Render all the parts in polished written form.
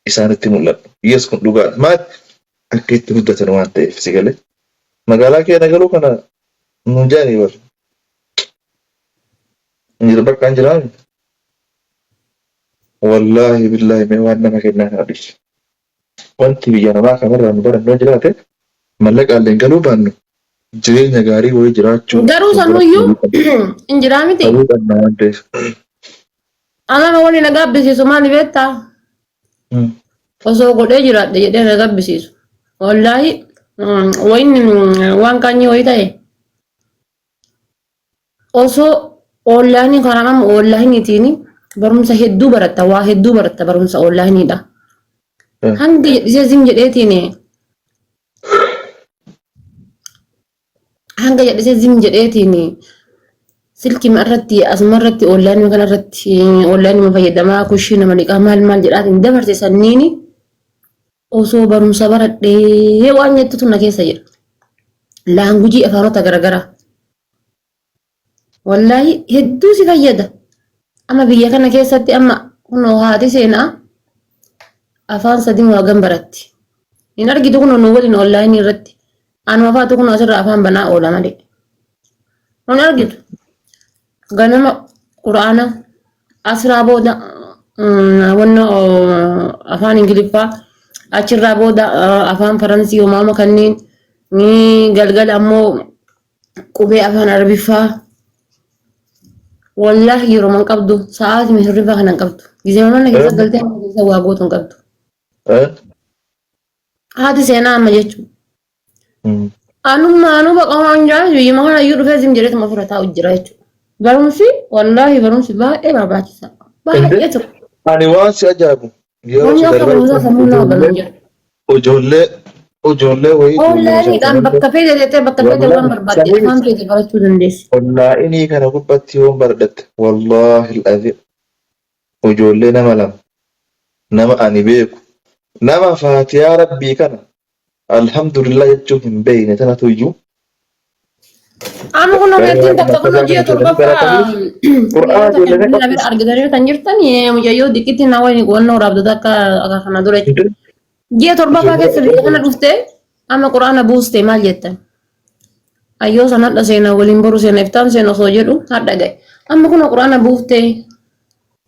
Isaanitti mul'adhu. Yes kun dhugaadha. Maal akka itti guddatan waan ta'eef si galee. Magaalaa keenya galuu kana nuun jaanii bar. Hin jiru bakka hin jiraami. Wallaahi billaahi mee waan nama kennaa kana dhiisi. Wanti biyya namaa kanarraa nu barannoo jiraate mallaqaalleen galuu baannu jireenya gaarii wayii jiraachuu Garuu sanuyyuu hin jiraa miti. dhabuu qabna waan ta'eef. Anama wani na gaabbisiisu maali beektaa? Osoo godhee jiraadhe jedhee na gaabbisiisu. Wallaahi wayinni waan qaanyii wayii ta'e osoo oonlaayinii karaa amma oonlaayiniitiin barumsa hedduu baratta waa hedduu baratta barumsa oonlaayiniidha. Hanga jedhisee zim jedheetiin hanga jedhisee zim jedheetiin silkima irratti asuma irratti oonlaayinii kana irratti oonlaayinii fayyadamaa kushii nama liqaa maal maal jedhaatiin dabarse sanniini osoo barumsa baradhee waan jettutu na keessa jira. Laangujii afaanota garaagaraa. Wallaahi hedduu si fayyada. Amma biyya kana keessatti amma kunoo haati seenaa afaan sadii moo hagam baratti. Hin argitu kunoo nu waliin onlaayinii irratti. Anuma faatu kunoo asirra afaan banaa oola malee. Hin argitu. Ganama quraana asraa booda wanna afaan Ingiliffaa achirraa booda afaan Faransii homaama kanneen galgala ammoo qubee afaan Arabiffaa wallaahi yeroo man qabdu sa'aatii hirriba kana hin qabdu. Gizee mana keessa galtee mana keessa waa gootu hin qabdu. Haati seenaa amma jechuudha. Anummaanuu baqa waan jaan biyyuma kana iyyuu dhufee zim jedheetuma ofirra taa'u jira jechuudha. Barumsi wallaahi barumsi baay'ee barbaachisa. Baay'ee ture. Ani waan si ajaa'ibu yeroo Wanni si akka darbaa barumsaa sammuu nama banu hin jiru. ijoollee ijoollee wayii Onlaayiniidhaan bakka feete deettee bakka feete waan Wallaahi, barbaadde sanii afaan feete barachuu dandeessi. Onlaayinii kana gubbatti yoon baradhatte wallaahi al-aziim ijoollee nama lama nama ani beeku nama faatiyaa rabbii kana alhamdulillah jechuu hin beekne tanatu iyyuu Amma kun ogeettiin takka kun hojii torbaffaa Qur'aana yeroo takka ijoollee bilbila bira argitanii kan jirtan mucayyoo diqqitti na waliin qo'annoo raabdota akka akka kana dura jechuudha. Ji'a torbaffaa keessa biyya kana dhufte amma quraana buuste maal jettan? Ayyoo san hadha seena waliin boru seena iftaan seena osoo jedhu hadha ga'e. Amma kun quraana buufte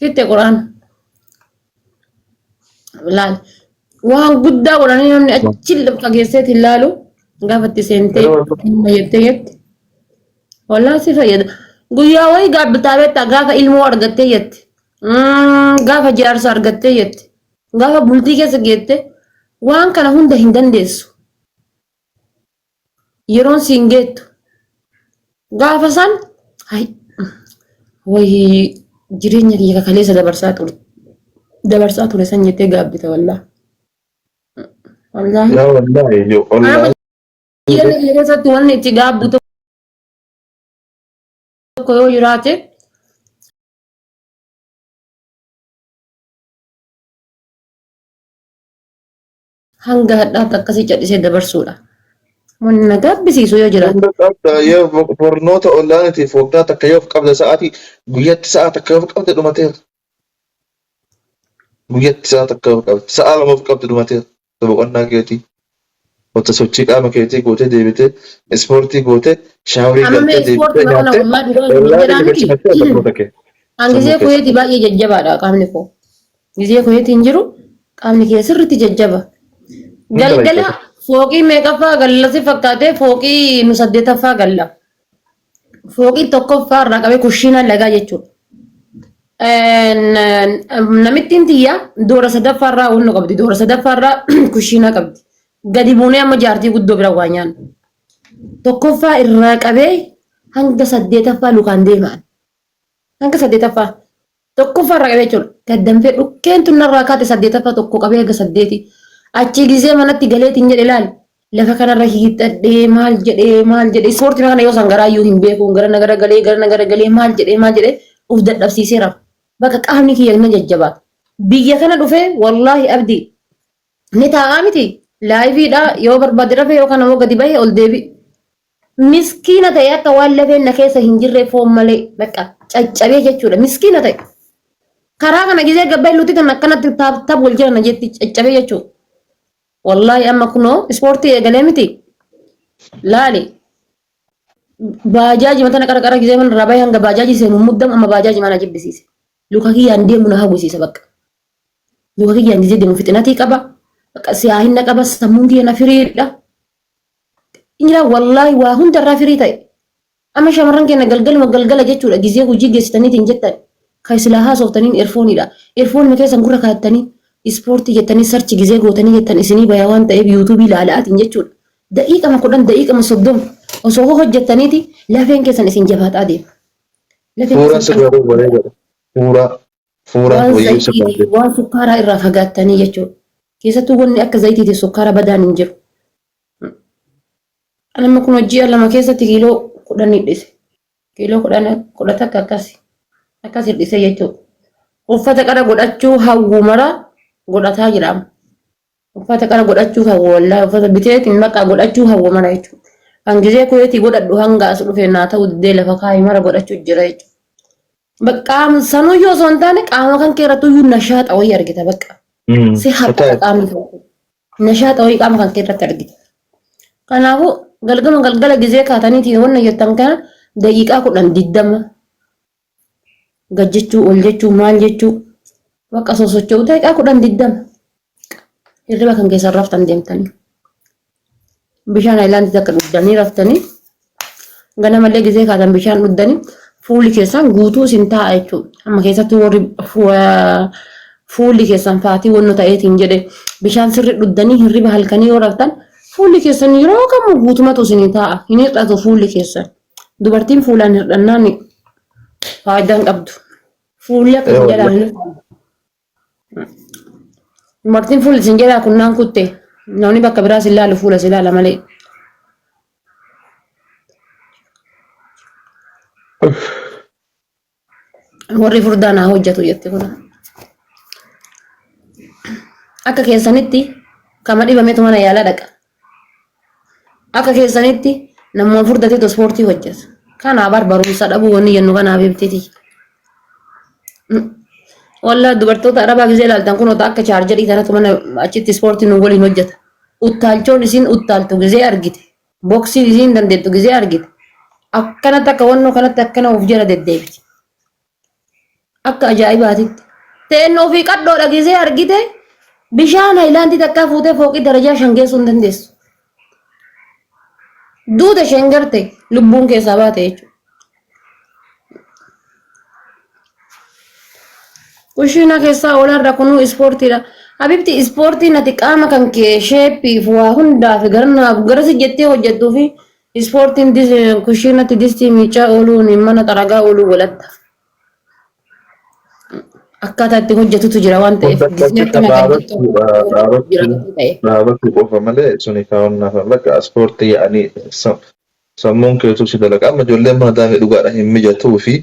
fitte quraana. Laal waan guddaa godhanii namni achi fageesseet hin laalu gaafa itti seentee dhimma jettee jette. Wallaa si fayyada. Guyyaa wayii gaabbitaa beektaa gaafa ilmoo argattee jette. Gaafa jaarsa argattee jette. Gaafa bultii keessa geette waan kana hunda hin dandeessu. Yeroon siin geettu. Gaafa san hay wayii jireenya kiyya kaleessa dabarsaa ture. Dabarsaa ture san jettee gaabbita wallaa. Wallaahi. Yaa wallaahi yoo Amma wallaahi jireenya kiyya keessatti wanni itti gaabbu tokko yoo jiraate hanga hadhaatti akkasii cadhisee dabarsuudha. Wanni na gaabbisiisu yoo jiraate. Hunda qabda yoo barnoota onlaayiniitiif waggaa takka yoo of qabda sa'aatii guyyatti sa'a takka yoo of qabde dhumateera. Guyyatti sa'a takka yoo of qabde sa'a lama of qabde dhumateera. Boqonnaa keetii. Wanta sochii qaama keetii gootee deebitee ispoortii gootee shaaworii Amma mee galtee deebitee ispoortii kana nyaattee wallahi dhugaa isin onlaayinii jedhaa miti. galchifattee barnoota kee. An gizee Sammuu keessa. kuweetii baay'ee jajjabaadha qaamni koo. Gizee kuweetii hin jiru qaamni kee sirriitti jajjaba. Hin Galgala dalaggata. fooqii meeqaffaa galla si fakkaatee fooqii nu saddeetaffaa galla. Fooqii tokkoffaa irraa qabee kushiinaa lagaa jechuudha. Namittiin tiyya doora sadaffaa irraa wannu qabdi. Doora sadaffaa irraa kushiinaa qabdi. Gadi buunee amma jaartii guddoo bira waa nyaanna. Tokkoffaa irraa qabee hanga saddeetaffaa lukaan deemaan. Hanga saddeetaffaa. Tokkoffaa irraa qabee jechuudha. Gaddanfee dhukkeen tun narraa kaate saddeetaffaa tokko qabee hanga saddeeti. Achi gizee manatti galeetiin jedhe laal. Lafa kanarra hiixadhee maal jedhee maal jedhee ispoortii kana yoo san garaayyuu hin beeku gara na gara galee gara na gara galee maal jedhee maal jedhee uf dadhabsiiseera. Bakka qaamni kiyya na jajjabaata. Biyya kana dhufee wallaahi abdii ni taa'aa miti laayiviidha yoo barbaade rafee yookaan ammoo gadi bahee ol deebi. Miskiina ta'e akka waan lafeen na keessa hin jirre foon malee bakka caccabee jechuudha miskiina ta'e. Karaa kana gizee gabbaa luutii kan akkanatti taap taap wal jala na jetti caccabee jechuudha. Wallaahi amma kunoo ispoortii eegalee miti. Laali baajaaji matana qara qara gizee mana irraa bahee hanga baajaaji seenu muddamu amma baajaaji mana jibbisiise. Luka kiyyaan deemu na hawwisiisa bakka. Luka kiyyaan gizee deemu fixinatii qaba. Bakka siyaahinna qaba sammuun kiyya na firiidha. Injira wallaahi waa hundarraa firii ta'e. Amma shamarran keenya galgaluma galgala jechuudha gizee hojii geessitaniitiin jettan kan silaa haasoftaniin erfooniidha. Erfoonuma keessan gurra kaattanii ispoortii jettanii sarchi gizee gootanii jettan isinii baya waan ta'eef yuutuubii ilaalaatiin jechuudha. Daqiiqama 10 daqiiqama 30 osoo hojjettaniiti lafeen keessan isin jabaataa deema. Lafeen Fuuraan keessan sirraa bareedaadha. Fuuraa fuuraan waan wayii sirraa zayitii waan sukkaaraa irraa fagaattanii jechuudha. Keessattuu wanni akka zayitiitii sukkaara badaan hin jiru. Anamma kun ji'a 2 keessatti kiiloo 10 hidhise. Kiiloo 10 11 akkas akkas hidhise jechuudha. Uffata qara godhachuu hawwu mara godhataa jira amma. Uffata qara godhachuu hawwu wallaahi uffata biteetiin maqaa godhachuu hawwu mara jechuudha. Kan gizee kuweetii godhadhu hanga as dhufe naa ta'u didee lafa kaa'e mara godhachuu jira jechuudha. Qaama sanuyyuu osoo hin taane qaama kan kee irratti iyyuu nashaaxa wayii argita bakka. Si haphata qaamni kan kee. Nashaaxa wayii qaama kan kee irratti argita. Kanaafuu galgala galgala gizee kaataniitiin wanna jettan kana daqiiqaa 10 20 gad jechuu ol jechuu maal jechuu bakka sosocho'u daqiiqaa 10 20 hirriba kan keessan raftan deemtanii. Bishaan ayilaandii takka dhugdanii raftanii ganamallee gizee kaatan bishaan dhugdanii fuulli keessan guutuu isin taa'a jechuudha. Amma keessattuu warri fuulli keessan faatii wanno ta'eetiin jedhe bishaan sirri dhugdanii hirriba halkanii yoo raftan fuulli keessan yeroo kamuu guutumatu isin taa'a. Hin hir'atu fuulli keessan. Dubartiin fuulaan hir'annaan faayidaa hin qabdu. Fuulli akka isin jalaa hin hir'anne. Dubartiin fuula isin jalaa kunnaan kutte namni bakka biraa sin laalu fuula si laala malee. Warri furdaa naa hojjetu jette kun. Akka keessanitti kama dhibametu mana yaalaa dhaqa. Akka keessanitti namuma furdatetu ispoortii hojjeta. Kanaa bar barumsa dhabuu wanni jennu kanaaf ibtiti. Wallah dubartoota arabaa gisee ilaaltan kun akka chaarjarii kanatu mana achitti ispoortii nu waliin hojjeta. Uttaalchoon isiin uttaaltu gisee argite. Boksii isiin dandeettu gisee argite. Akkanatti akka wannoo kanatti akkana of jala deddeebiti. Akka ajaa'ibaatitti. Teennoo fi qadhoodha gisee argite bishaan hayilaandii takkaa fuutee fooqii darajaa 5 geessuu hin dandeessu. Duuta isheen garte lubbuun keessaa baate jechuudha. Kushiina keessaa olaarra kunuu ispoortiidha. Habibti ispoortiin ati qaama kan kee sheeppiif waa hundaaf garanaaf garasi jettee hojjettuu fi ispoortiin kushiinatti distii miicaa ooluun mana xaragaa ooluu walatta. Akkaataa itti hojjetutu jira waan ta'eef gisni akkana kan jettu jira waan ta'eef. Dhaabachuu qofa malee suni kaawwannaaf bakka ispoortii yaa'anii sammuun keetu si dalaga. Amma ijoolleen mana daamii dhugaadha hin mijatuu fi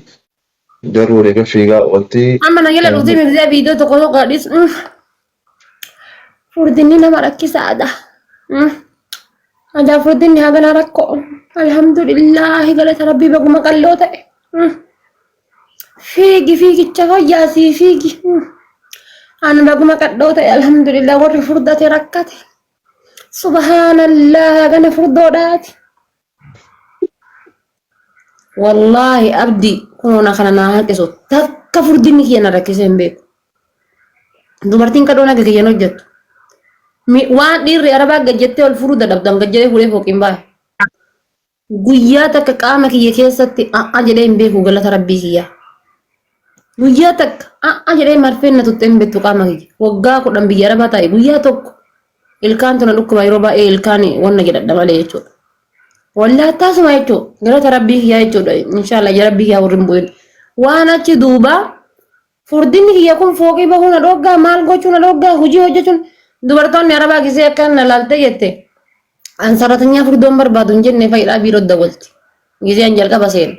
garuu reega fiigaa oolti. Amma na jala dhuftee migisee viidiyoo tokko tokko gadhiis. Furdinni nama rakkisaadha. Adaa furdinni hagana rakkoo. Alhamdulillaahi galata rabbii baguma qalloo ta'e. Fiigi fiigicha fayyaasii fiigi. Ani baguma qadhoo ta'e alhamdulillah warri furdate rakkate. Subhaanallah hagana furdoodhaati. Wallaahi abdi kunuuna kana naa hanqisu takka furdinni kiyya na rakkisee hin beeku. Dubartiin kadhoon akka kiyyan hojjettu. Waan dhiirri arabaa gad jettee ol furuu dadhabdu an gad jedhee fuudhee fooqiin bahe. Guyyaa takka qaama kiyya keessatti a'a jedhee hin beeku galata rabbii kiyyaa. Guyyaa takka a'a jedhee marfeen na tuttee hin beektu qaama kiyya. Waggaa 10 biyya arabaa taa'e guyyaa tokko ilkaan tuna dhukkuba yeroo baay'ee ilkaan wanna jedhadha malee jechuudha. Wallaa taasuma jechuudha. Galata rabbii kiyyaa jechuudha. Inshaallah ija rabbii kiyyaa warri hin bu'in. Waan achi duuba furdinni kiyya kun fooqii bahuu na dhoggaa maal gochuu na dhoggaa hojii hojjechuun dubartoonni arabaa gisee akka na laalte jette an sarratanyaa furdoon barbaadu hin jenne fayidhaa biiroo dawwalti. Gisee an jalqaba seenu.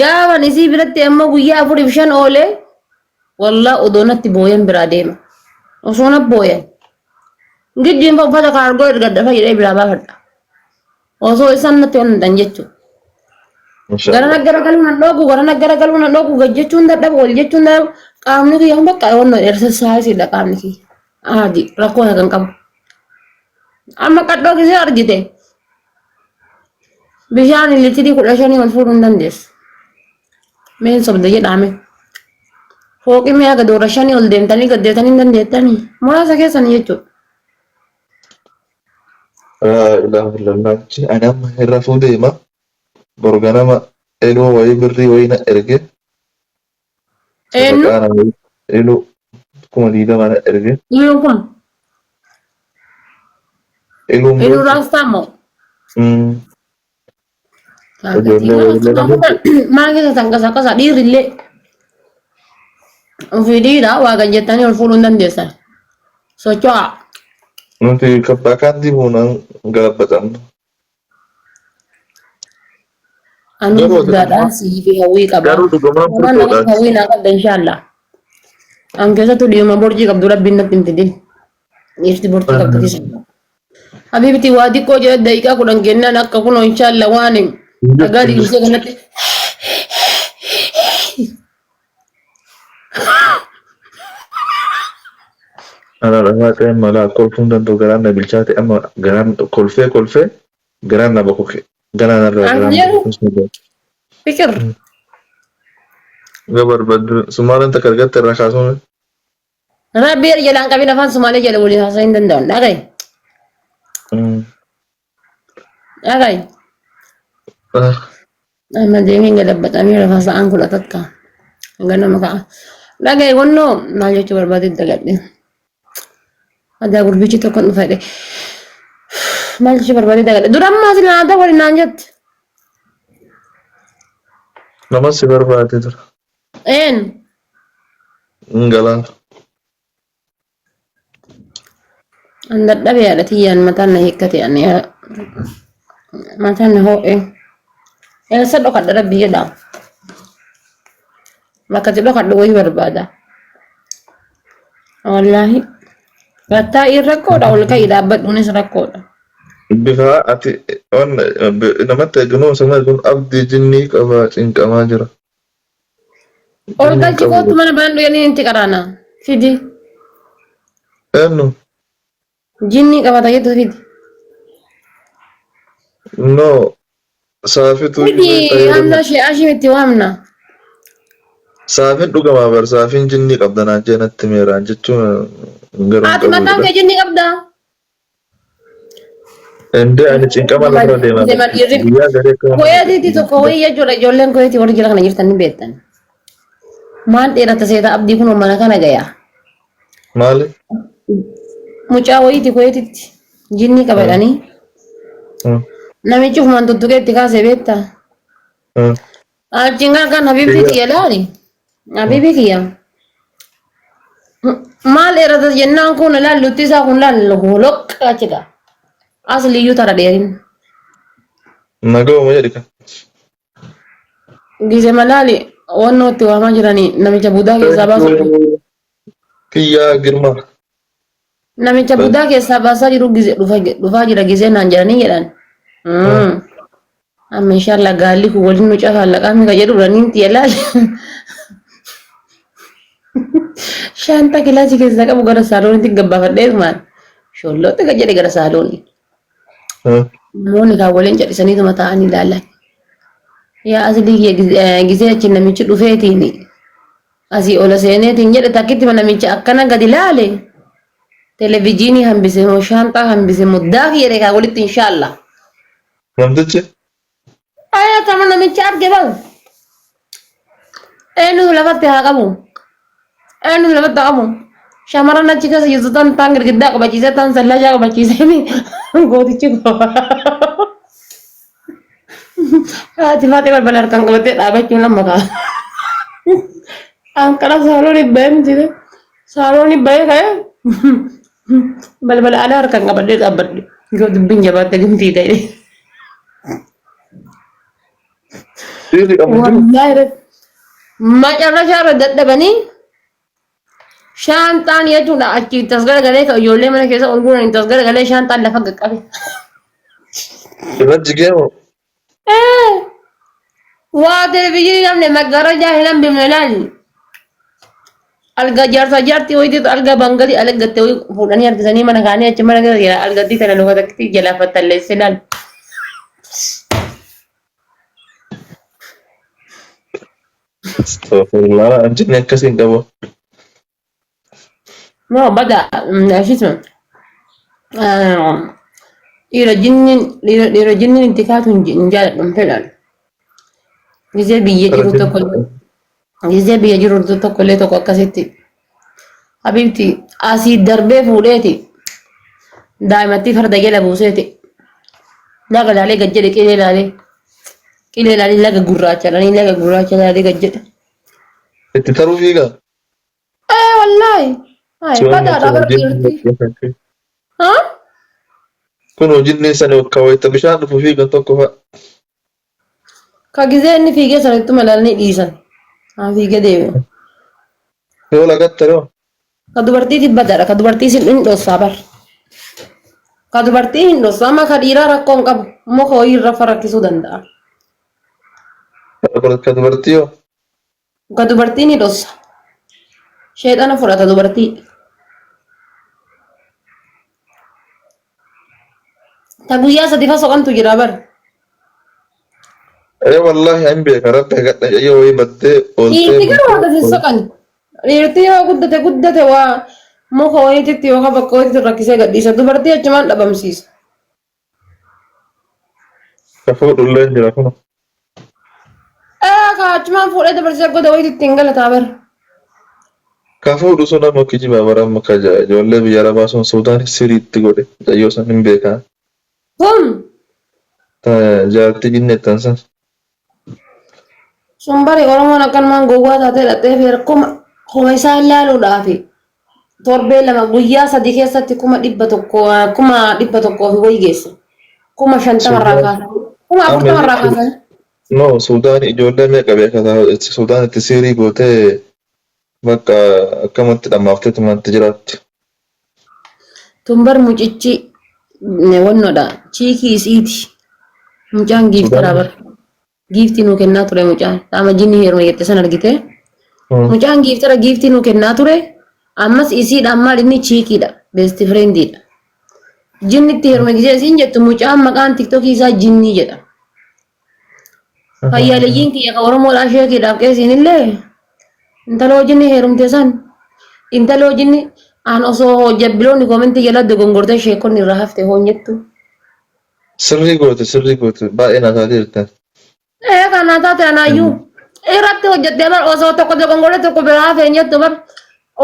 Gaafan isii biratti ammoo guyyaa afuriif shan oolee wallaa odoo natti booyan biraa deema. Osoo na booyan. Giddiin fa uffata kaargoo ergadha fayyadee biraa baafadha. Osoo isaan natti onnatan jechuudha. Gara Inshaallah. nagara galuu nan dhoogu, gara nagara galuu nan dhoogu, gad jechuun dadhabu, ol jechuun dadhabu. Qaamni kiyya kun bakka onnoo exercise qaamni kiyya. Aadi rakkoo kan qabu. Amma qadhoo gisee argite bishaan liitirii 15 ol fuudhuu hin dandeessu. Meen sobda jedhame. Fooqii mi'a gadoora 5 ol deemtanii gad deetanii hin dandeettanii. Muraasa keessanii jechuudha. Laa ilaaha illallah. Ani amma hin rafuu deema. Bor ganama eluu wayii birrii wayii na erge. Eenyu? Sadaqaa na wayii eluu 20,000 na erge. Iluun kun. Eluun Iluu beektu. raastaa moo? Ijoollee wayii nama Maal keessa tanqasaaqasa dhiirri illee. Ofii dhiira waa gad jettanii ol fuudhuu hin dandeessan. Socho'aa. Nuti kabbaa kaan dibuunaan galabaxamna. Anuu Garuu ati furdaadhaan dhugumaan sii fi hawwii qaba. garuu dhugumaan Waan nama furdoodhaan. hawwii naa qabda inshaallah. An keessattuu dhiiruma borcii qabdu rabbiin natti hin fidin. Dhiirti borcii qabdu keessa. Habiibti waa xiqqoo jedhe daqiiqaa 10 kennaan akka kunoo inshaallah waan dhagaa dhiibsee kanatti. Ana dhafaa ta'e malaa kolfuu hin danda'u garaan na bilchaate amma garaan kolfee kolfee garaan na bokoke ganaan irraa An garaan jedhu bokoke. fikir. Gabarbaddu sumaaleen takka argatte irraa kaasuun. Rabbi jalaan qabin afaan Sumaalee jala waliin haasa'uu hin danda'an. Dhaga'i. Dhaga'i. Amma deemee galabaxamee lafa sa'aan 11 ganama ka'a. Dhaga'i wannoo maal jechuu barbaade dagadhe. Adaa gurbichi tokko dhufa jedhe. Maal jechuu barbaade dagadhe. Dura ammaa sila aadaa waliin naan jette. Nama si barbaade dura. Een. Galaa. An dadhabe yaada tiyyaan mataan na hiikkate ani mataan na ho'e. Eessa dhokadha rabbi jedha. Bakka itti dhokadhu wayii barbaada. Wallaahi. Gattaa'iin rakkoodha ol ka'ii dhaabbadhuunis rakkoodha. Bifa ati on namatti eeganuu sama eeguun abdii jinnii qaba cinqamaa jira. Ol Jinniin galchi qabu. kootu mana banadhu jedhanii itti qaraana. Fidi. Eenyu? Jinnii qabata jettu fidi. No. Saafitu Fidi Hamza shee Ashim itti waamna. Saafin dhugamaa bar saafin jinnii qabda naan jee natti meeraan jechuun garuu hin Ati qabu mataan jedha. kee jinnii qabdaa? Indee ani cinqama lafarra deemaa Deeman dhiirri guyyaa garii akka Kuweetiitti tokko wayii jechuudha ijoolleen Kuweetii warri jira kana jirtan ni beektan. Maal dheerata seeta abdii kun mana kana gaya. Maali? Mucaa wayiiti Kuweetitti jinnii qaba jedhanii namichi ufumaan tuttuqee itti kaasee beektaa. Achiin kan habiibtii kiyya laali. Habiibii kiyya. Maal dheerata jennaan kun laal lutti isaa kun laal holoq achi ga'a. Asliyyuu tara dheerin. Nagawuma jedhi kan. Gise malaali wannoo itti waamaa jiranii namicha budaa keessaa baasu. Kiyyaa Girmaa. Namicha budaa keessaa baasaa jiru gise dhufaa jira gisee naan jedhanii jedhan. Amma inshallah gaalli kun waliin nu cafaalla qaamni ka jedhu niin tiya laal. Shaantaa kilaasii keessaa qabu gara saaloonitti gabbaafadheetumaan shollootti ka jedhe gara saaloonii. Namoonni kaan waliin callisaniituma taa'anii ilaalan. Yaa aslii gisee achi namichi dhufeetiin asii ola seeneetiin jedhe takkitti namicha akkana gadi laale televijiinii hambise moo shaanxaa hambise moo daakii jedhe kaa walitti inshallah. Namtichi Ayaa tama namicha arge bal. Eenyu lafatti haa qabu. Eenyu lafatti haa qabu. Shamarran achi keessa jirtu tan taan girgiddaa qabachiisee tan sallaajaa qabachiisee gootichi haati faatee balbala harkaan qabattee dhaabachuun amma kaa. Anqara saaloon bahee miti. Saaloon bahee ka'ee balbala alaa harkaan qabadhee dhaabbadhe. Yoo dubbiin jabaatte gimtii ta'e. Dhiirri qabu hin jiru. Wallaahi macarrashaa irra dadhabanii shaanxaan jechuudha achi tas garagalee kan ijoollee mana keessa ol guuran tas garagalee shaanxaan lafa qaqqabe. Irra jigee moo? Waa televizyiinii namni maggaarajaa hin hambifne laali. Alga jaarsa jaartii wayiitu alga bangalii algatte wayii fuudhanii harkisanii mana kaanii achi mana keessa jira algattii tana luka takkitti jalaa fattalleessee laal. Astaghfirullah jinni akkasii hin qabu. No bada ashisma. Dhiira jinniin dhiira jinniin itti kaatu hin jaaladhu hin fedhan. Gizee biyya jiru tokko gizee biyya jiru tokko illee tokko akkasitti. Habiibti asii darbee fuudheeti daa'imatti farda jala buuseeti. Laga laalee gad jedhe qilee laalee qilee laalee laga gurraacha laalee laga gurraacha laalee gad jedhe. Itti taruu fiigaa. Ee wallaahi. Hayi badaadha bara dhiirti. Haa? Kun hojiin sana akka wayita bishaan dhufu fiigan tokko fa'a. Ka gizee inni fiigee sanittuma ilaalanii dhiisan. Haa fiigee deeme. Yoo lagatte yoo. Ka dubartiitiif badaadha. Ka dubartii sin hin dhossaa bar. Ka dubartii hin dhossaa amma ka dhiiraa rakkoo hin qabu. Muka wayii irra farakkisuu danda'a. Ka dubartii yoo. Ka dubartii ni dhossa. Sheexana fudhata dubartii. Ta guyyaa sadi fa soqantu jira bar. Ee wallaahi an beeka rabbi hagadha yoo wayii baddee ooltee Dhiirti garuu akkas hin soqan. Dhiirti yoo guddate guddate waa muka wayiititti yookaan bakka wayiititti rakkisee gadhiisa. Dubartii achumaan dhabamsiisa. Ka fuudhullee hin jira kun. Ee ka achumaan fuudhee dabarsee goda wayiititti hin galataa bar. Ka fuudhu sun amma kijibaa bara amma ka ijoollee biyya arabaa sun Suudaan siriitti godhe mucayyoo san hin beekaa. Kun Ta jaartii jinnettan san. Sun bari Oromoon akkanumaan gowwaa taatee dhaqxee feera kuma kuma isaan laaluudhaafi torbee lama guyyaa sadi keessatti 100,000 100,000 fi wayi geesse. 50,000 irraa Suudaan kaasanii kuma amma 40 irraa kaasanii. No Suudaan ijoollee meeqa beeka Suudaan itti siirii gootee bakka akkamatti dhammaafteetu tumatti jiraatti. Tun bar mucichi wannodha chiikii isiiti. Mucaan giiftaraa bar. Giiftii nuu kennaa ture mucaan. Qaama jinni heerume jette san argite. Mucaan giiftara giiftii nuu kennaa ture. Ammas isiidhaan maal inni chiikiidha. Best friendiidha. Jinnitti heerume gisee isiin jettu mucaan maqaan tiktokii isaa jinnii jedha. Fayyaaleyyiin kiyya ka Oromoodhaa sheekiidhaaf qeesiin illee intaloo jinni heerumte san intaloo jinni aan osoo jabbiloonni koomentii jala dogongortee sheekonni irraa hafte hoonyettu. Sirrii goote sirrii goote baay'ee naa taatee jirta. Ee kanaa taate anaayyuu irratti hojjettee bar osoo tokko dogongoree tokko biraa hafe hin jettu bar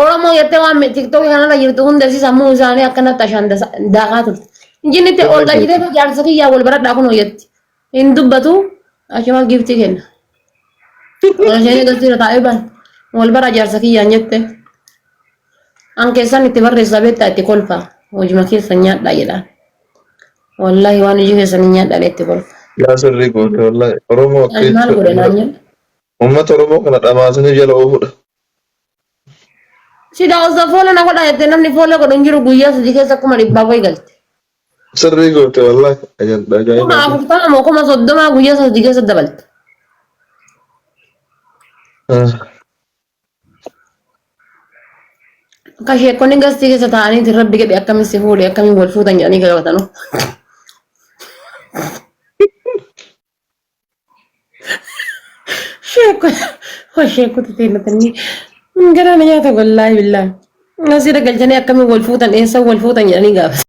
Oromoo jettee waan tiktookii kanarra jirtu hunda si sammuu isaanii akkanatti ashaan daakaa turte. Jinnitti ol galchitee jaarsa kiyyaa wal baradhaa kunoo jetti. Hin dubbatu achuma giftii kenna. Isheen galchiira taa'ee ban wal bara jaarsa kiyyaan jette. An keessan itti barreessaa beektaa itti kolfa. Hojuma keessan nyaadhaa jedhaan. Wallaahi waan hojii keessan hin nyaadhaan itti kolfa. Yaa sirrii goote wallaahi Oromoo akka Ani maal godhe naan jedha. Uummata Oromoo kana dhamaasanii jala oofudha. Sida osoo fooloo na godhaa jettee namni fooloo godhu hin jiru guyyaa sadii keessa 100,000 wayi galte. Sirrii goote wallaahi ajaa'iba. 40,000 moo 30,000 guyyaa sadii keessa dabalte. Akka sheekonni gastii keessa taa'anii rabbi jedhe akkamiin si fuudhe akkamiin wal fuutan jedhanii gaafatanu. Sheekko sheekko teennatanii gara na nyaata wallaahi billaahi. Asirra galchanii akkamiin wal fuutan eessa wal fuutan jedhanii gaafatan.